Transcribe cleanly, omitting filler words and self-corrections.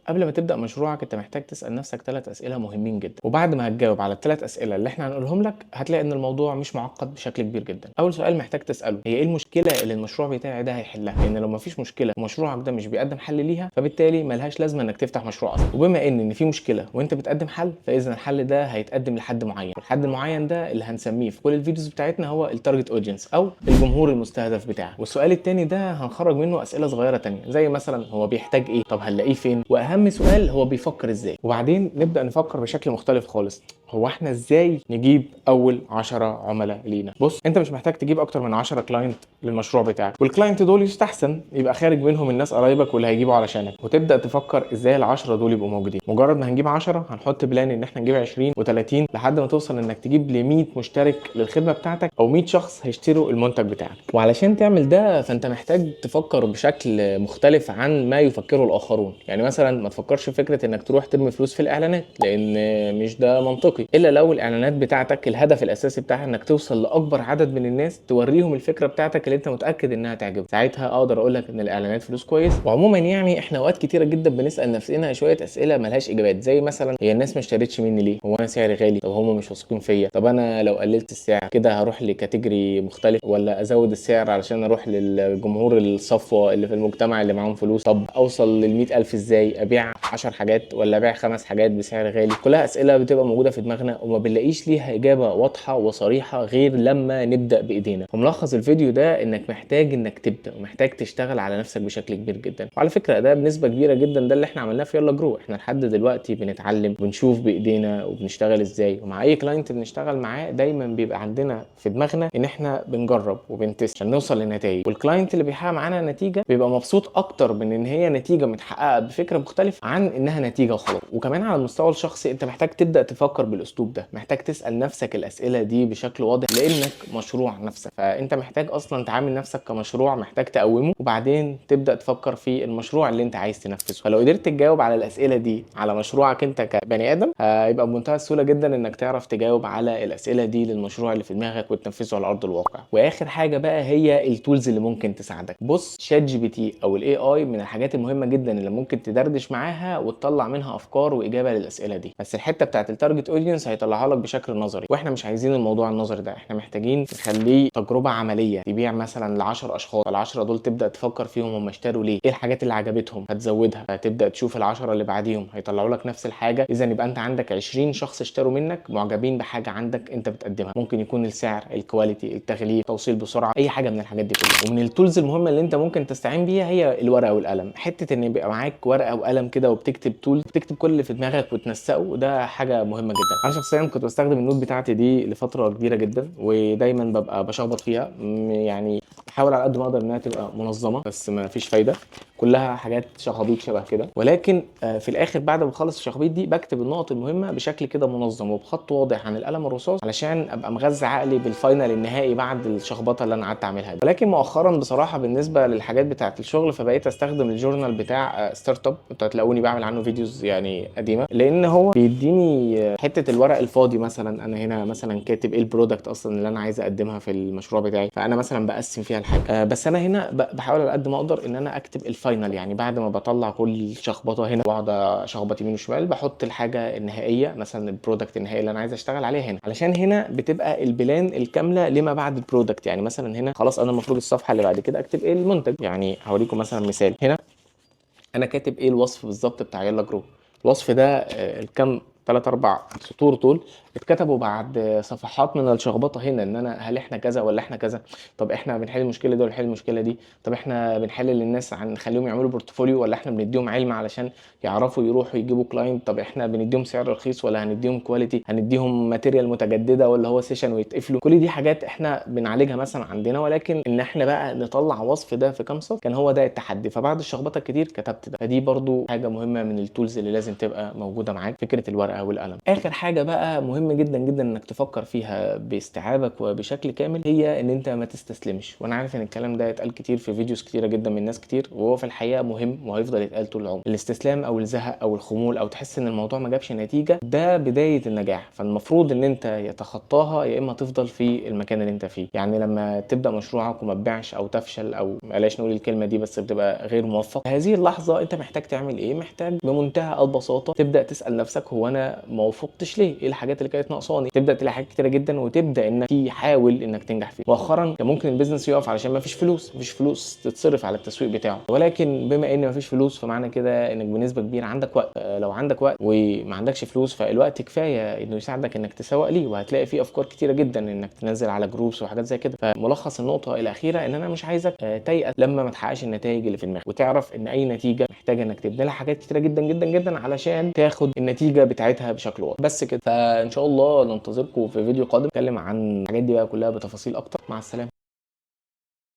قبل ما تبدأ مشروعك انت محتاج تسأل نفسك 3 أسئلة مهمين جدا، وبعد ما هتجاوب على الثلاث أسئلة اللي احنا هنقولهم لك هتلاقي ان الموضوع مش معقد بشكل كبير جدا. أول سؤال محتاج تسأله هي ايه المشكلة اللي المشروع بتاعي ده هيحلها؟ لأن لو مفيش مشكلة ومشروعك ده مش بيقدم حل ليها فبالتالي ملهاش لازمة انك تفتح مشروع أصلا. وبما ان في مشكلة وانت بتقدم حل، فإذا الحل ده هيتقدم لحد معين، والحد المعين ده اللي هنسميه في كل ال videos بتاعتنا هو ال target audience او الجمهور المستهدف بتاعك. والسؤال التاني ده هنخرج منه اسئلة صغيرة تانية، زي مثلا هو بيحتاج ايه؟ طب هنلاقيه فين؟ واهم سؤال هو بيفكر ازاي؟ وبعدين نبدا نفكر بشكل مختلف خالص، هو احنا ازاي نجيب اول 10 عملاء لينا؟ بص، انت مش محتاج تجيب اكتر من 10 client للمشروع بتاعك، وال client دول يستحسن يبقى خارج منهم الناس قرايبك واللي هيجيبوا علشانك، وتبدا تفكر ازاي ال10 دول يبقوا موجودين. مجرد ما هنجيب 10 هنحط plan ان احنا نجيب 20 و30 لحد ما توصل انك تجيب ل 100 مشترك للخدمة بتاعتك او 100 شخص هيشتروا المنتج بتاعك. وعلشان تعمل ده فانت محتاج تفكر بشكل مختلف عن ما يفكره الاخرون. يعني مثلا ما تفكرش في فكرة انك تروح ترمي فلوس في الاعلانات، لان مش ده منطقي، الا لو الاعلانات بتاعتك الهدف الاساسي بتاعها انك توصل لاكبر عدد من الناس، توريهم الفكرة بتاعتك اللي انت متاكد انها تعجبهم. ساعتها اقدر اقول لك ان الاعلانات فلوس كويس. وعموما يعني احنا اوقات كتيرة جدا بنسال نفسنا شوية اسئلة ملهاش اجابات، زي مثلا هي الناس ما اشترتش مني ليه؟ هو انا سعري غالي؟ طب هم مش واثقين فيا؟ طب انا لو قللت السعر كده هروح ل category مختلف، ولا ازود السعر علشان اروح للجمهور الصفوة اللي في المجتمع اللي معاهم فلوس؟ طب اوصل لل 100,000 ازاي؟ ابيع 10 حاجات ولا ابيع 5 حاجات بسعر غالي؟ كلها اسئلة بتبقى موجودة في دماغنا وما بنلاقيش ليها اجابه واضحة وصريحة غير لما نبدا بايدينا. فملخص الفيديو ده انك محتاج انك تبدا، ومحتاج تشتغل على نفسك بشكل كبير جدا. وعلى فكرة ده بنسبة كبيرة جدا ده اللي احنا عملناه في يلا جرو. احنا لحد دلوقتي بنتعلم وبنشوف بايدينا وبنشتغل ازاي، ومع اي client بنشتغل معاه دايما بيبقى عندنا في دماغنا ان احنا بنجرب وبن test عشان نوصل لنتائج. وال client اللي بيحقق معانا نتيجة بيبقى مبسوط اكتر من ان هي نتيجة متحققه بفكره مختلفة عن انها نتيجة وخلاص. وكمان على المستوى الشخصي انت محتاج تبدا تفكر بالاسلوب ده، محتاج تسال نفسك الاسئلة دي بشكل واضح لانك مشروع نفسك، فانت محتاج اصلا تعامل نفسك كمشروع محتاج تقومه، وبعدين تبدا تفكر في المشروع اللي انت عايز تنفذه. فلو قدرت تجاوب على الاسئلة دي على مشروعك انت كبني ادم، هيبقى بمنتهى السهولة جدا انك تعرف تجاوب على الاسئلة دي للمشروع اللي في دماغك وتنفذه على ارض الواقع. واخر حاجة بقى هي ال tools اللي ممكن تساعدك. بص، ChatGPT او ال AI من الحاجات المهمة جدا اللي ممكن تدردش معاها وتطلع منها افكار واجابه للاسئلة دي. بس الحتة بتاعت ال target audience هيطلعها لك بشكل نظري، واحنا مش عايزين الموضوع النظري ده، احنا محتاجين نخليه تجربه عملية. تبيع مثلا ل 10 اشخاص، ال10 دول تبدا تفكر فيهم هم اشتروا ليه، ايه الحاجات اللي عجبتهم هتزودها، هتبدا تشوف ال10 اللي بعديهم هيطلعوا لك نفس الحاجة. اذا يبقى انت عندك 20 شخص اشتروا منك معجبين بحاجة عندك انت بتقدمها، ممكن يكون السعر، ال quality، التغليف، توصيل بسرعة، اي حاجة من الحاجات دي كلها. ومن ال tools المهمة اللي انت ممكن تستعين بيها هي الورقة والقلم. حتة ان يبقى معاك ورقة وقلم كده وبتكتب tool، بتكتب كل اللي في دماغك وتنسقه، وده حاجة مهمة جدا. انا شخصيا كنت بستخدم ال note بتاعتي دي لفترة كبيرة جدا، ودايما ببقى بشخبط فيها، يعني بحاول على قد ما اقدر انها تبقى منظمة، بس ما فيش فايده، كلها حاجات شخابيط شبه كده. ولكن في الاخر بعد ما بخلص الشخابيط دي بكتب النقط المهمة بشكل كده منظم وبخط واضح عن القلم الرصاص، علشان ابقى مغذي عقلي بال final النهائي بعد الشخبطه اللي انا قعدت اعملها دي. ولكن مؤخرا بصراحة بالنسبة للحاجات بتاعه الشغل فبقيت استخدم ال journal بتاع startup، انتوا هتلاقوني بعمل عنه videos يعني قديمة، لان هو بيديني حتة الورق الفاضي. مثلا انا هنا مثلا كاتب ايه ال product اصلا اللي انا عايز اقدمها في المشروع بتاعي، فانا مثلا بقسم فيها الحاجة. بس انا هنا بحاول على قد ما اقدر ان انا اكتب ال final، يعني بعد ما بطلع كل شخبطه هنا واقعد اشخبط يمين وشمال بحط الحاجة النهائية، مثلا ال product النهائي اللي انا عايز اشتغل عليها هنا، علشان هنا بتبقى ال plan الكاملة لما بعد ال product. يعني مثلا هنا خلاص انا المفروض الصفحة اللي بعد كده اكتب ايه المنتج. يعني هوريكم مثلا مثال، هنا انا كاتب ايه الوصف بالظبط بتاع يلا جرو. الوصف ده الكام 3 4 سطور دول اتكتبوا بعد صفحات من الشخبطه هنا، ان انا هل احنا كذا ولا احنا كذا، طب احنا بنحل المشكلة دي ولا بنحل المشكلة دي، طب احنا بنحل للناس عن نخليهم يعملوا portfolio ولا احنا بنديهم علم علشان يعرفوا يروحوا يجيبوا client، طب احنا بنديهم سعر رخيص ولا هنديهم quality، هنديهم material متجددة ولا هو session ويتقفلوا. كل دي حاجات احنا بنعالجها مثلا عندنا، ولكن ان احنا بقى نطلع وصف ده في كام سطر كان هو ده التحدي. فبعد الشخبطه الكتير كتبت ده. فدي برضو حاجة مهمة من ال tools اللي لازم تبقى موجودة معاك، فكرة الورقة والقلم. اخر حاجة بقى مهمة مهم جدا جدا انك تفكر فيها باستيعابك وبشكل كامل هي ان انت ما تستسلمش. وانا عارف ان الكلام ده اتقال كتير في videos كتيرة جدا من ناس كتير، وهو في الحقيقة مهم وهيفضل يتقال طول العمر. الاستسلام او الزهق او الخمول او تحس ان الموضوع ما جابش نتيجة، ده بداية النجاح. فالمفروض ان انت يتخطاها يا اما تفضل في المكان اللي انت فيه. يعني لما تبدا مشروعك وما تبيعش او تفشل، او بلاش نقول الكلمة دي، بس بتبقى غير موفق، هذه اللحظة انت محتاج تعمل ايه؟ محتاج بمنتهى البساطة تبدا تسال نفسك هو انا ما وفقتش ليه؟ ايه الحاجات اللي كانت ناقصاني؟ تبدا تلاقي حاجات كتيرة جدا وتبدا انك تحاول انك تنجح فيه. مؤخرا كان ممكن ال business يقف علشان ما فيش فلوس، مفيش فلوس تتصرف على التسويق بتاعه، ولكن بما ان ما فيش فلوس فمعنى كده انك بنسبة كبيرة عندك وقت. لو عندك وقت وما عندكش فلوس فالوقت كفاية انه يساعدك انك تسوق ليه، وهتلاقي فيه افكار كتيرة جدا انك تنزل على groups وحاجات زي كده. فملخص النقطة الاخيرة ان انا مش عايزك تيأس لما ما تحققش النتائج اللي في دماغك، وتعرف ان اي نتيجة محتاجه انك تبني لها حاجات كتيرة جدا جدا جدا علشان تاخد النتيجة بتاعتها بشكل واضح. بس كده، فان شاء الله ننتظركم في فيديو قادم نتكلم عن الحاجات دي بقى كلها بتفاصيل اكتر. مع السلامة.